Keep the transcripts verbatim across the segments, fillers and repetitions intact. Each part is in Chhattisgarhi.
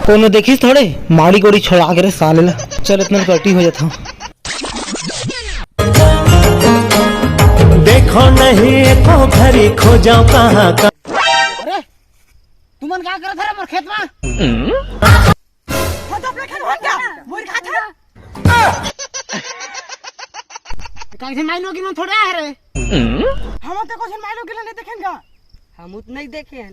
कोनो देखिस थोड़े, माड़ी गोड़ी छोड़ा के रे साले ला। चल, इतना कटी हो जाता। देखो नहीं एको घरी खोजो कहाँ का। अरे, तुमन का करत हरे मोर खेत मा? हो तो अपने खेत में क्या? मोर खात है? काहे से माइलो गिनन थोड़े आ रे? हम तो कुछ माइलो गिनन नहीं देखेन का? हम उतना ही देखे हैं।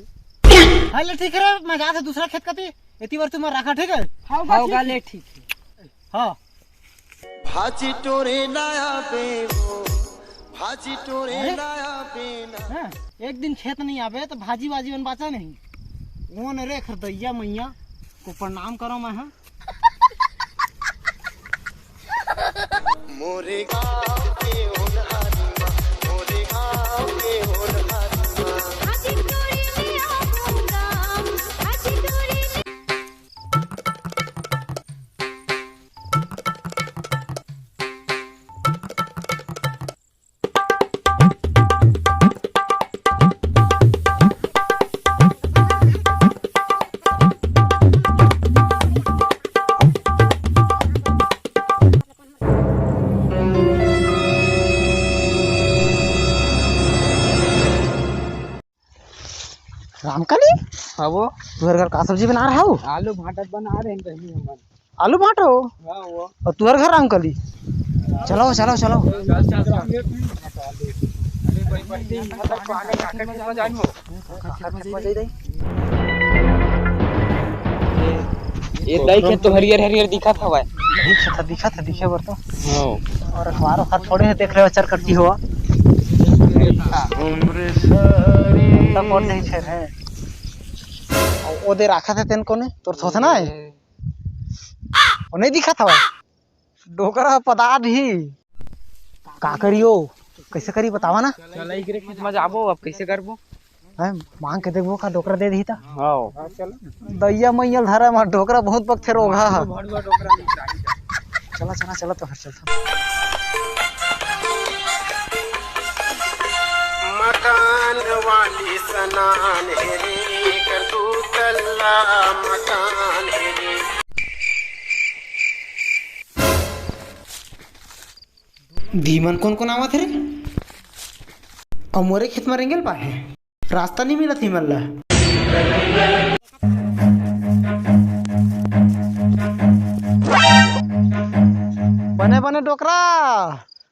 हाँ, ले ठीक है रे, मैं जात हूँ दूसरा खेत कती। एती बार तुम रखा, ठीक है? हाँ, हाँ, ठीक गा है। ले ठीक है। हाँ। भाजी टोरे ना आबे वो, भाजी टोरे अरे? ना आबे ना। हाँ, एक दिन खेत नहीं आबे तो भाजी वाजी बन बाचा नहीं। कौन रे खरदैया मैया को प्रणाम करो मैं, हाँ। मोरे गाँव के होनहारी माँ, मोरे गाँव के होनहारी माँ। रामकली? हाँ वो। तुहर घर का सब्जी बना रहा हो? आलू भाटा बना रहे हैं बहनी हमन। आलू भाटो? हाँ वो। और तुहर घर रामकली? चलो, चलो, चलो। चल, चल, चल। अरे भाई, भाई, भाई, भाई, भाई, भाई, भाई, भाई, भाई, भाई, ये दई खेत तो हरियर हरियर दिखत हवय। दिखत ह, दिखत ह, दिखे बर तो। हाँ। और अखबार वखबार थोड़े हे, देख रहे हो, चरकट्टी हो। तब कौन नहीं छेड़ है? और ओ दे राखा थे तेन कोने, तोर थोथना है? वो नहीं दिखत हवय। डोकरा पदा दी। का करियो? कैसे करी बतावा ना? चल, एकरे खेत में जाबो, अब कैसे करबो? हैं, मांग के देखबो का डोकरा दे दी ता। हाँ। दैया मैया ल धरा मा डोकरा बहुत बकथे रोगहा ह। भड़ुआ डोकरा नहीं चाहिए। चला, चला, चला तो फिर चलता। मकान वाली सनान हे रे, कर दू तल्ला मकान हे रे। दीमन कोन कोन आवत हे रे? अउ मोरे खेत म रेंगेल पाए हे। रास्ता नहीं मिलत हे मन ला। बने बने डोकरा।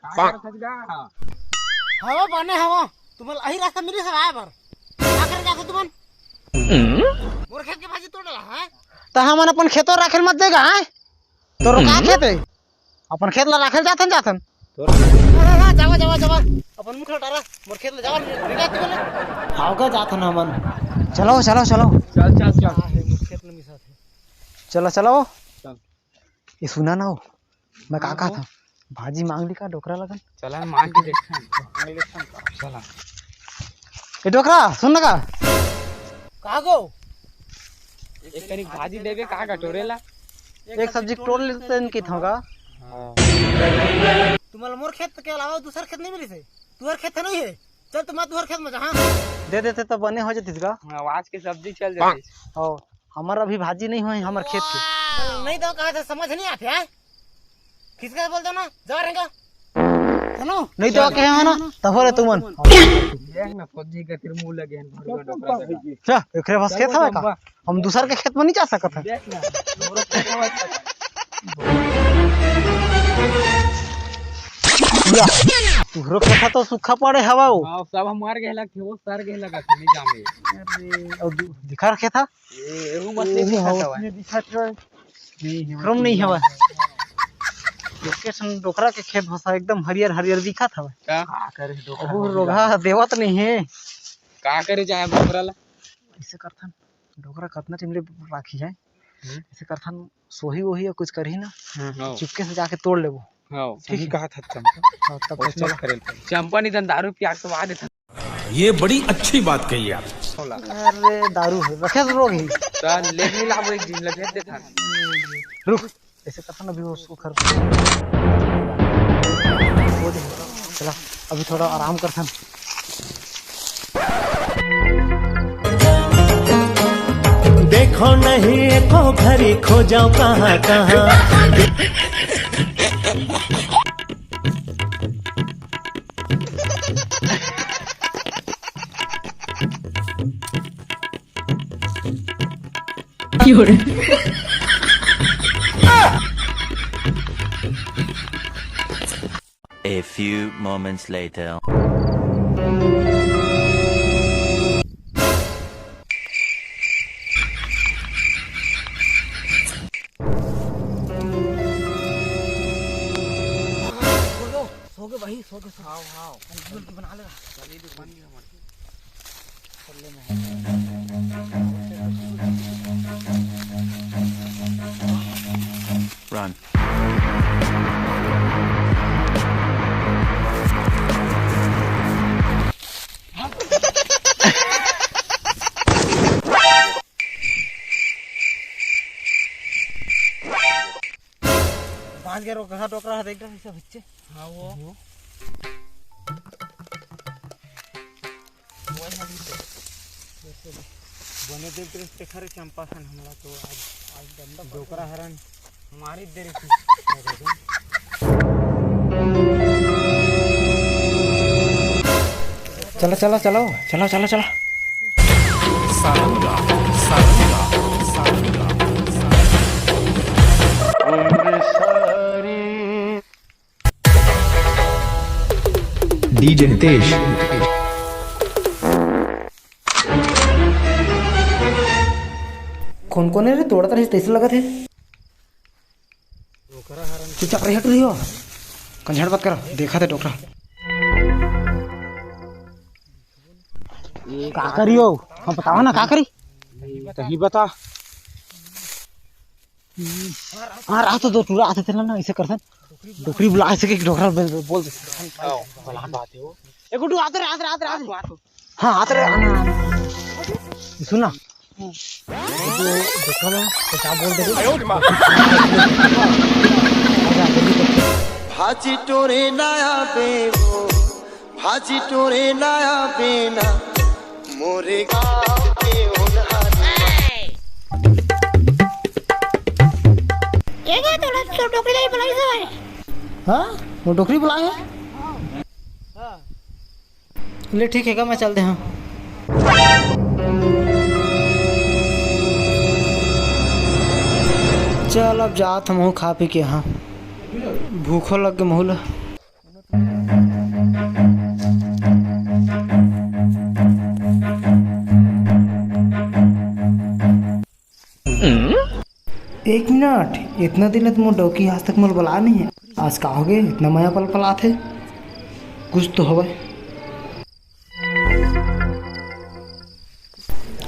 हवा बने हवा। तुमन अही रास्ता मिली सर आए बर। का करे जाथो तुमन? मोर खेत के भाजी तोड़ डाला है। त हमन अपन खेतो राखेल मत देगा है। तोरो का खेत है? अपन खेत ला राखेल जाथन, जाथन। हाँ, हाँ, हाँ, जावा, जावा, जावा। अपन मुख लटारा, मोर खेत ला जावा, रेगा तू बोले। हाव का जाथन हमन। चलो, चलो, चलो। चल, चल, चल। हाँ, है, मोर खेत ला मिसाथे। चलो, चलो। चल। ये सुना ना हो, मैं का हाँ, कहा वो? था? भाजी मांग ली का डोकरा लगन? चला ना, मांग के देखथन। मांग लेथन का? चला। ए डोकरा, सुन ना का? का गो? एक कनिक भाजी देबे का कटोरे ला? एक सब्जी टोर लेते हैं कि थोड़ा। हाँ। तुम्हारा मोर खेत के अलावा दूसर खेत नहीं मिली से? तुहर खेत नहीं है? चल तुम्हारा तुहर खेत में जा, हाँ। दे देते तो बने हो जाती का? हाँ, आज के सब्जी चल जाती। हो, हमर अभी भाजी नहीं होय हमर खेत के। नहीं तो कहा था, समझ नहीं आते हैं। किसका बोल दो ना, जा रहेगा। सुनो। नहीं तो कहे हो ना, तब हो रे तुमन। देख ना, फौजी का तेरे मुंह लगे हैं, भड़ुआ डोकरा का। क्या? एकरे पास खेत है का? हम दूसर के खेत में नहीं जा सकत है। देख ना, हमरो खेत है। या, तुहरो खेत तो सूखा पड़े हवा हो। हाँ, सब हमार गहला थे, वो सर गहला का नहीं जामे। अरे, और दु-, दिखा रखे था? ए, एहू मछली एहू दिखत हवा, हवा। ये दिखत हवा। नहीं, नहीं, विक्रम नहीं हवा। लोकेशन डोकरा के खेत भसा एकदम हरियर हरियर दिखत हवा। का? का करे डोकरा ओहू हो रोगहा गया। देवत नहीं है। का करे जाए डोकरा ला? ऐसे करथन, डोकरा कतना टाइम ले राखी जाए? हम्म। ऐसे करथन, सोही वोही या कुछ करही ना, हाँ। चुपके से जाके तोड़ लेबो। हाँ। ठीक सही है। कहा था चंपा। हाँ, तब तो वैसे चलो। मत करे। चंपा नहीं तन दारू पिया के बाद ये बड़ी अच्छी बात कही आप। अरे दारू है, रखे तो रोग ही। चल, ले नहीं लाबो एक दिन, लगे देखा। रुक, ऐसे करता ना, अभी वो सुखर। वो दे, चला, अभी थोड़ा आराम करता। खो नहीं एको घरी खोजव कहाँ कहाँ। A few moments later. सो गए भाई, सो गए, सो। हाव, हाव। जल्दी बना लेगा। चलिए, बन गया हमारा। कर ले मैं। Run. बांस के रोकहा डोकरा ह, देख डर, ऐसा बच्चे। हाँ, वो। वो। वही हम तो। बने देख डर, देखा रे चंपा सन हमला तो आज, आज डंडा डोकरा हरन मारी दे रही थी। चलो, चलो, चलो, चलो, चलो, चलो। सारंगा, सारंगा, सारंगा, सारंगा। डीजे हितेश। कौन कौन है रे? तोड़त रहिस तइसे लगत हे। चुपचाप रही, हट रही हो। कंझड़ मत करो, देखा थे डोकरा। का करियो? हम बताओ ना, का करी? तही बता। हाँ, रात तो दो टूरा आते थे ना, ऐसे करथन। डोकरी बुला, ऐसे के डोकरा बोल, बोल दे। बलान बात है वो। ए गुड्डू, आते रे, आते रे, आते रे, आते रे। हाँ, आते रे, आना, आना। सुन ना। गुड्डू, देखो ना, तो क्या बोल दे रही? भाजी टोरे नया बेवो, भाजी टोरे नया बेना, मोरे गाँव के उन्हारी। ये क्या थोड़ा सा डोकरी लाई बुलाई से भाई? हाँ, वो डोकरी बुलाए हैं। ले ठीक है का, मैं चलते हाँ। चल अब जात हम खा पी के। हाँ, भूखो लग के महूला। एक मिनट, इतना दिन ले तो मोर डौकी आज तक मोला बला नहीं है। आज का हो गए, इतना मया पल पलात है, कुछ तो हवय।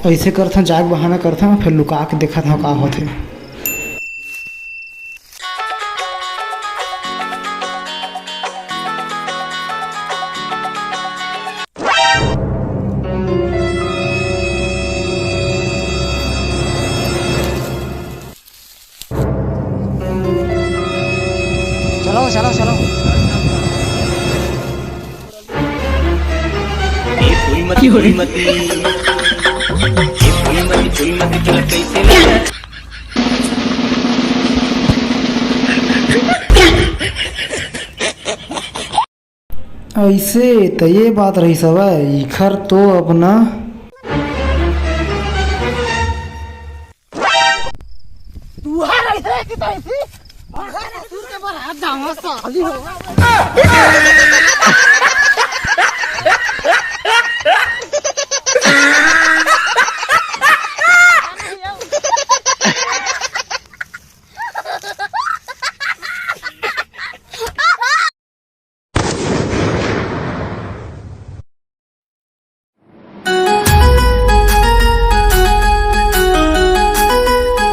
ऐसे करथन, जाग बहाना करथन, फिर लुका के देखत हव का होथे। चलो, चलो, चलो। ए फूलमती, फूलमती। ए फूलमती, फूलमती, तोला कैसे लगा? ऐसे त ये बात रहिस हवय, इखर तो अपना। तुहार ऐसे कि तैसे, अगर असुर के बरात जावा साली हो।